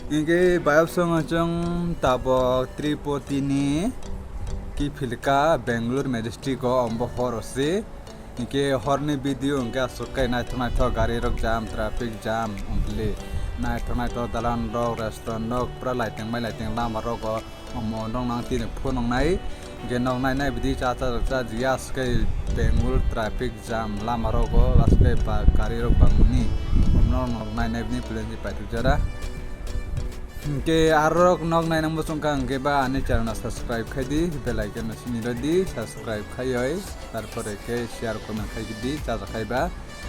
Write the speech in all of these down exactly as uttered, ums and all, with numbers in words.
Hingke bayap songo chwng tabok Tripoti ni kiphilka Bangalore Majestic o ombo hor o se. Hingke horni video hingke aswk khe naithok naithok, gari rok jam, traffic jam, ongkhe naithok naithok dalan rok, restaurant rok pura lighting bai lighting lama rogo. Omo nong nang tini phone nong nai. Hingke nong nai nai bidi cha cha cha jiya aswk khe Bangalore traffic jam lama rogo aswk khe ba gari rok bangmani. Omo nong nai nai bini plan si paithak jara. Hingke arok nong nai nang bosong kha hingke ba ani channel no subscribe khai di, bell icon no sini rw di, subscribe khai oi, tarpore khe share comment khai di, cha cha khai ba.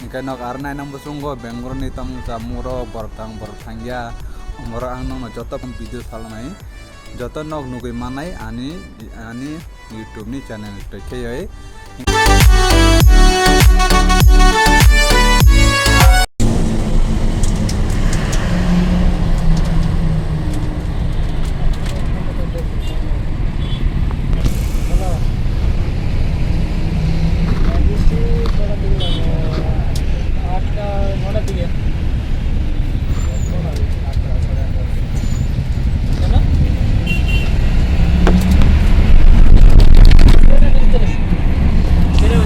Hingke nok ar nai nang bosongo Bangalore ni tamo chamung rok borok tang borok thangya, omorok ang nokno joto video salnai, joto nok nugui manai ani, ani YouTube ni channel twi kheyoi. আটটা, নটার দিকে। কেন? সেটা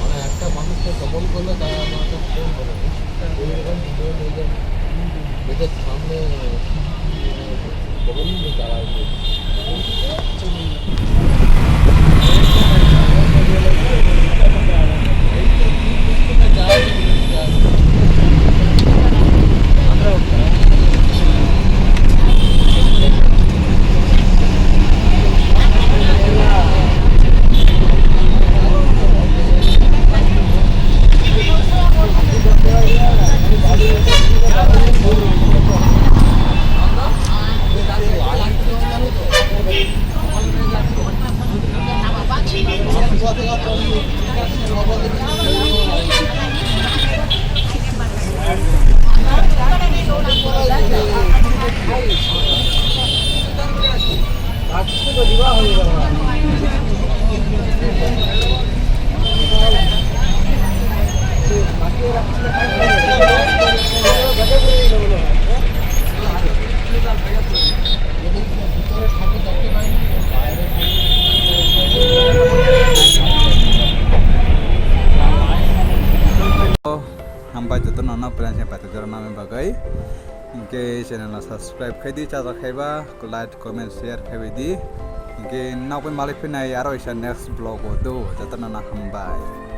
মানে একটা মানুষকে দমন করলে তারা আমাকে ফোন করে। এইরকম ভিডিও নিয়ে যান। এদের সামনে দমন নিয়ে তারা আসবে। Hambai jotono no pran se paithak jora nangni bagwi. Hinkhe channel no subscribe khai di, chajak khaiba like, comment, share khaibai di. Hinkhe nokbai malai phinai aro isa next vlog o do, jotono no hambai.